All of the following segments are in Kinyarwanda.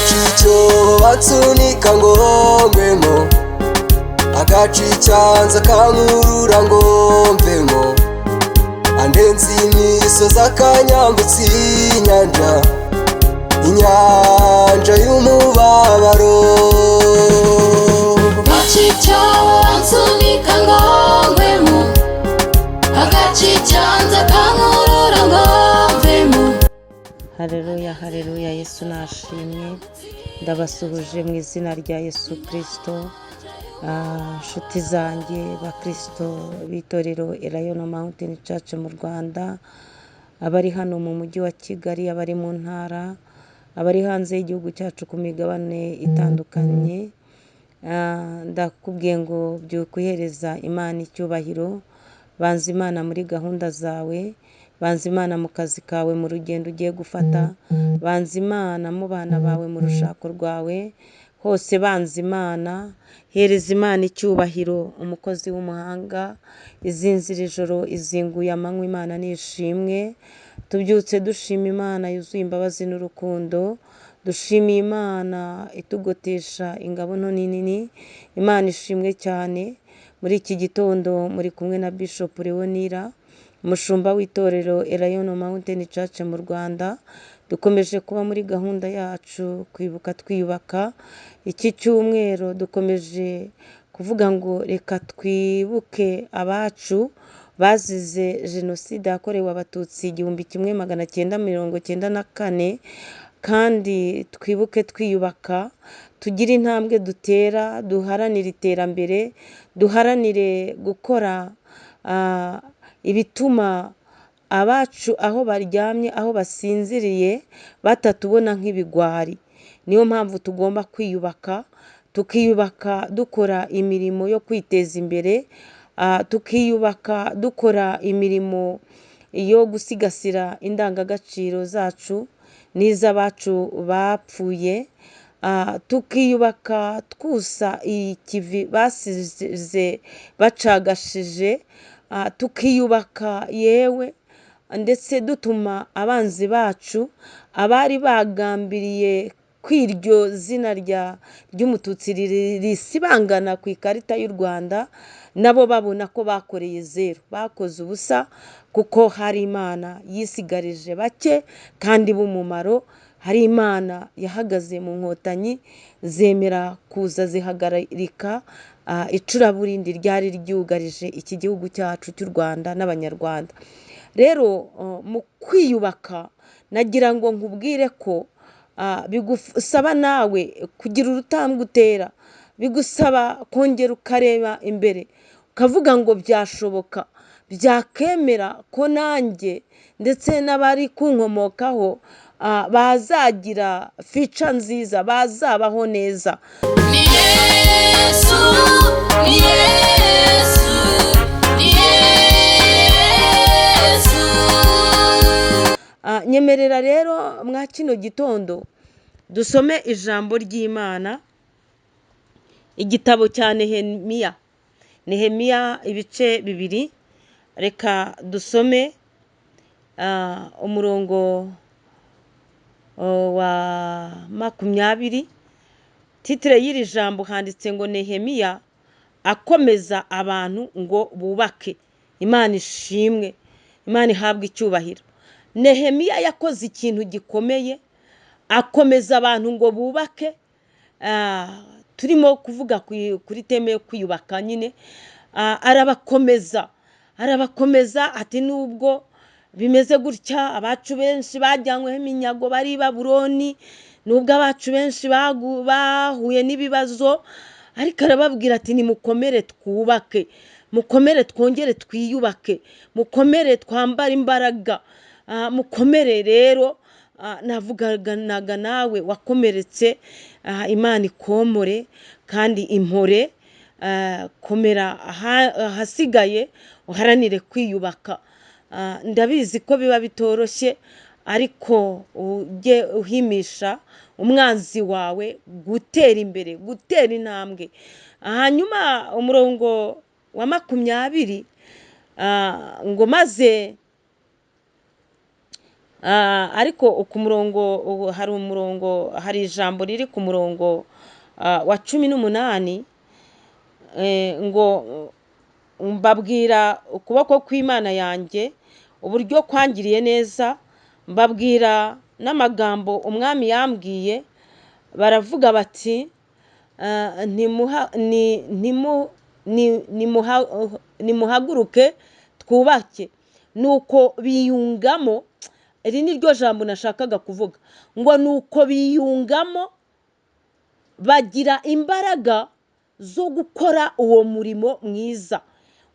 Agaca icyobo bansunika ngo ngwemo, agaca icyanza kankurura ngo mvemo, andenza imisozi akanyambutsa inyanja, inyanja y'umubabaro. Agaca icyobo bansunika ngo ngwemo, agaca icyanza kankurura ngo mvemo. Hareruya, hareruya, Yesu nashimwe. Ndabasuhuje mu izina rya Yesu Kirisito. Nshuti zanjye bakirisito b'itorero Elayono Mountain Church mu Rwanda, abari hano mu mujyi wa Kigali, abari mu ntara, abari hanze y'igihugu cyacu ku migabane itandukanye, ndakubwiye ngo byuka uhereza Imana icyubahiro, banza Imana muri gahunda zawe, banza Imana mu kazi kawe, mu rugendo ugiye gufata, banza Imana mu bana bawe, mu rushako rwawe, hose banza Imana, hereza Imana icyubahiro. Umukozi w'umuhanga izinzira ijoro izinguye amanywa, Imana nishimwe. Tubyutse dushima Imana yuzuye imbabazi n'urukundo, dushimiye Imana itugotesha ingabo nto n'inini, Imana ishimwe cyane. Muri iki gitondo muri kumwe na Bishop Leonira, umushumba w'itorero Elayono Mountain Church mu Rwanda. Dukomeje kuba muri gahunda yacu kwibuka twiyubaka. Iki cyumweru dukomeje kuvuga ngo reka twibuke abacu bazize jenoside yakorewe Abatutsi 1994, kandi twibuke twiyubaka, tugire intambwe dutera, duharanire iterambere, duharanire gukora ibituma abacu aho baryamye, aho basinziriye, batatubona nk'ibigwari. Niyo mpamvu tugomba kwiyubaka, tukiyubaka dukora imirimo yo kwiteza imbere, tukiyubaka dukora imirimo yo gusigasira indangagaciro zacu n'iz'abacu bapfuye, tukiyubaka twusa ikivi basize bacagashije, tukiyubaka yewe ndetse dutuma abanzi bacu, abari bagambiriye ko iryo zina ry'Umututsi risibangana ku ikarita y'u Rwanda, nabo babona ko bakoreye zeru, bakoze ubusa, kuko hari Imana yisigarije bake kandi b'umumaro. Hari Imana yahagaze mu nkotanyi zemera kuza zihagarika icuraburindi ryari ryugarije iki gihugu cyacu cy'u Rwanda n'Abanyarwanda. Rero mu kwiyubaka nagira ngo nkubwire ko bigusaba nawe kugira urutambwe utera, bigusaba kongera ukareba imbere ukavuga ngo byashoboka, byakemera ko nanjye ndetse n'abari kunkomokaho bazagira fica nziza, bazabaho neza. Ni Yesu, ni Yesu, ni Yesu. Nyemerera rero mwa kino gitondo dusome ijambo ry'Imana, igitabo cya Nehemiya, Nehemiya ibice 2. Reka dusome umurongo wa 20. Titre y'iri jambo handitse ngo Nehemiya akomeza abantu ngo bubake. Imana ishimwe, Imana ihabwe icyubahiro. Nehemiya yakoze ikintu gikomeye, akomeza abantu ngo bubake. Turimo kuvuga kuri thème yo kwiyubaka nyine. Arabakomeza, arabakomeza ati nubwo bimeze gutya, abacu benshi bajyanyweho iminyago bari i Babuloni, nubwo abacu benshi bahuye n'ibibazo, ariko arababwira ati nimukomere twubake, mukomere twongere twiyubake, mukomere twambare imbaraga, mukomere rero. Navuganaga nawe wakomeretse, Imana ikomore kandi impore, komera ahasigaye uharanire kwiyubaka. Ndabizi ko biba bitoroshye, ariko ujye uhimisha umwanzi wawe gutera imbere, gutera intambwe. Hanyuma umurongo wa 20, ngo maze Ariko ku murongo hari umurongo, hari ijambo riri ku murongo wa 18, ngo mbabwira ukuboko kw'Imana yanjye uburyo kwangiriye neza, mbabwira n'amagambo umwami yambwiye. Baravuga bati nimuhaguruke twubake. Nuko biyungamo, iri ni ryo jambo nashakaga kuvuga, ngo nuko biyungamo bagira imbaraga zo gukora uwo murimo mwiza.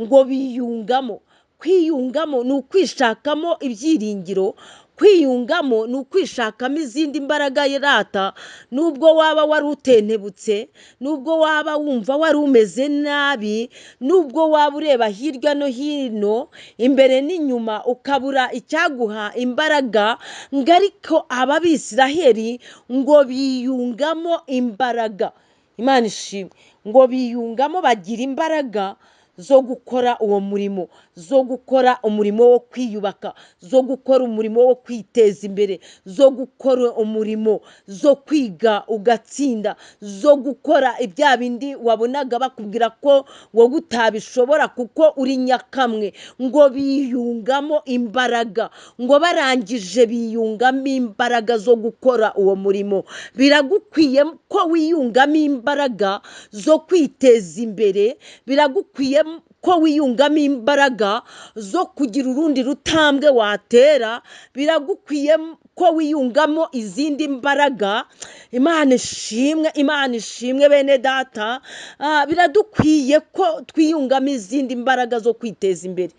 Ngo biyungamo, kwiyungamo ni ukwishakamo ibyiringiro, kwiyungamo ni ukwishakamo izindi mbaraga irata. Nubwo waba wari utentebutse, nubwo waba wumva wari umeze nabi, nubwo waba ureba hirya no hino, imbere n'inyuma, ukabura icyaguha imbaraga, ngo ariko aba Bisiraheli ngo biyungamo imbaraga. Imana ishimwe, ngo biyungamo bagira imbaraga zo gukora uwo murimo, zo gukora umurimo wo kwiyubaka, zo gukora umurimo wo kwiteza imbere, zo gukora umurimo, zo kwiga ugatsinda, zo gukora ibya bindi wabonaga bakubwira ko wowe utabishobora kuko uri nyakamwe. Ngo biyungamo imbaraga, ngo barangije biyungamo imbaraga zo gukora uwo murimo. Biragukwiye ko wiyungamo imbaraga zo kwiteza imbere, biragukwiye ko wiyungamo imbaraga zo kugira urundi rutambwe watera, biragukwiye ko wiyungamo izindi mbaraga. Imana ishimwe, Imana ishimwe bene data. Biradukwiye ko twiyungamo izindi mbaraga zo kwiteza imbere.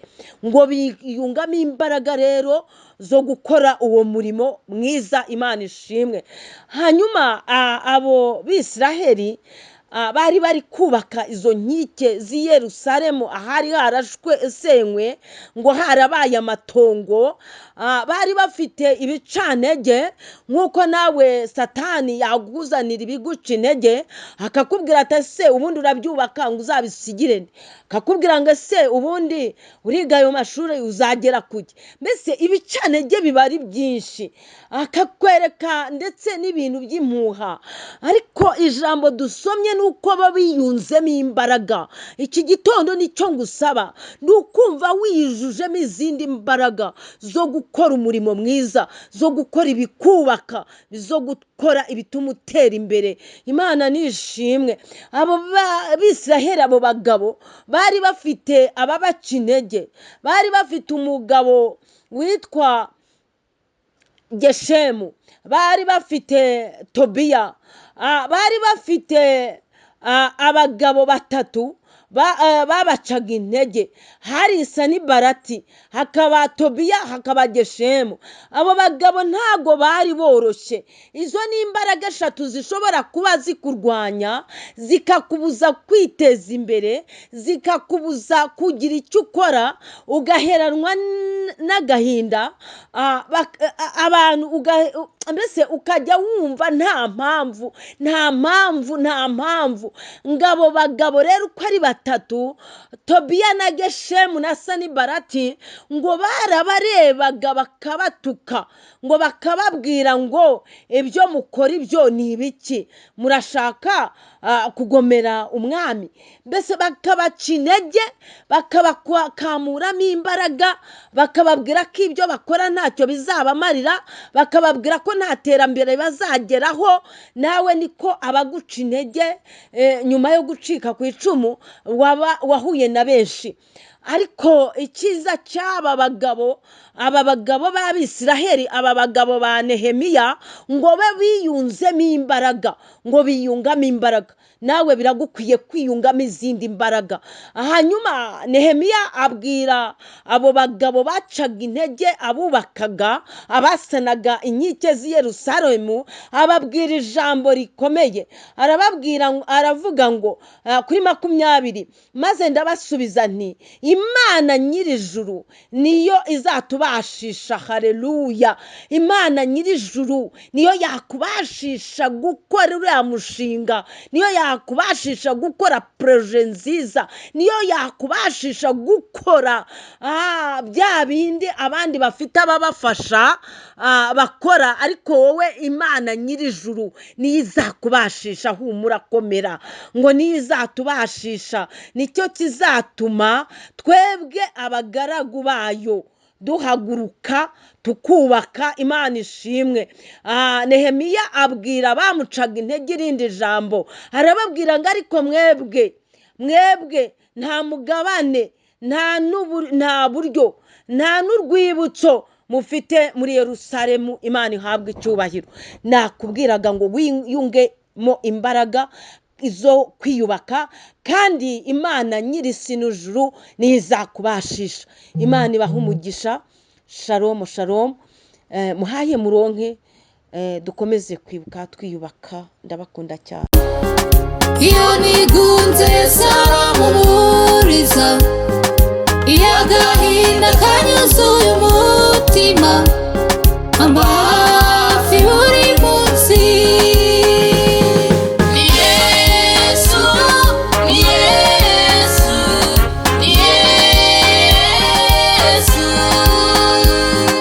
Ngo biyungamo imbaraga rero zo gukora uwo murimo mwiza. Imana ishimwe. Hanyuma abo Bisiraheli bari bari kubaka izo nkike z'i Yerusalemu ahari harashwe ngo harabaye amatongo. Bari bafite ibicantege, nk'uko nawe Satani yakuzanira ibiguca intege, akakubwira ati ese ubundi urabyubaka ngo uzabisigire nde? Akakubwira ngo ese ubundi uriga ayo mashuri uzagera kuki? Mbese ibicantege biba ari byinshi, akakwereka ndetse n'ibintu by'impuha. Ariko ijambo dusomye ni uko baba biyunzemo imbaraga. Iki gitondo nicyo ngusaba, ni ukumva wiyujujemo izindi mbaraga zo gukora umurimo mwiza, zo gukora ibikubaka, zo gukora ibituma utera imbere. Imana nishimwe. Abo Bisiraheli, abo bagabo bari bafite ababaca intege, bari bafite umugabo witwa Geshemu, bari bafite Tobiya, bari bafite abagabo batatu babacaga intege. Hari Sanibarati, hakaba Tobiya, hakaba Geshemu. Abo bagabo ntago bari boroshye. Izo ni imbaraga eshatu zishobora kuba zikurwanya, zikakubuza kwiteza imbere, zikakubuza kugira icyo ukora, ugaheranwa n'agahinda, abantu mbese ukajya wumva nta mpamvu, nta mpamvu, nta mpamvu. Ngo abo bagabo rero uko ari batatu, Tobiya na Geshemu na Sanibarati, ngo barabarebaga bakabatuka, ngo bakababwira ngo ibyo mukora ibyo ni ibiki? Murashaka kugomera umwami? Mbese bakabaca intege, bakabakamuramo imbaraga, bakababwira ko ibyo bakora ntacyo bizabamarira, bakababwira ko nta terambere bazageraho. Nawe niko abaguca intege nyuma yo gucika ku icumu waba wahuye na benshi. Ariko icyiza cy'aba bagabo, aba bagabo b'Abisiraheli, aba bagabo ba Nehemiya, ngo be biyunzemo imbaraga, ngo biyungamo imbaraga. Nawe biragukwiye kwiyungamo izindi mbaraga. Hanyuma Nehemiya abwira abo bagabo bacaga intege, abubakaga, abasanaga inkike z'i Yerusalemu, ababwira ijambo rikomeye. Arababwira, aravuga ngo kuri 20, maze ndabasubiza nti Imana nyir'ijuru niyo izatubashisha. Hareruya! Imana nyir'ijuru niyo yakubashisha gukora uriya mushinga, niyo yakubashisha gukora projet nziza, niyo yakubashisha gukora bya bindi abandi bafite ababafasha bakora, ariko wowe Imana nyir'ijuru niyo izakubashisha. Humura, komera, ngo niyo izatubashisha. Nicyo kizatuma twebwe abagaragu bayo duhaguruka tukubaka. Imana ishimwe. Nehemiya abwira abamucaga intege irindi jambo, arababwira ngo ariko mwebwe nta mugabane, nta buryo, nta n'urwibutso mufite muri Yerusalemu. Imana ihabwe icyubahiro. Nakubwiraga ngo wiyungemo imbaraga zo kwiyubaka, kandi Imana nyir'isi n'ijuru niyo izakubashisha. Imana ibaha umugisha. Shalom, shalom. Muhaye muronke, dukomeze kwibuka twiyubaka. Ndabakunda cyane. Iyo nigunze saramumuriza, iyo agahinda kanyuzuye umutima amba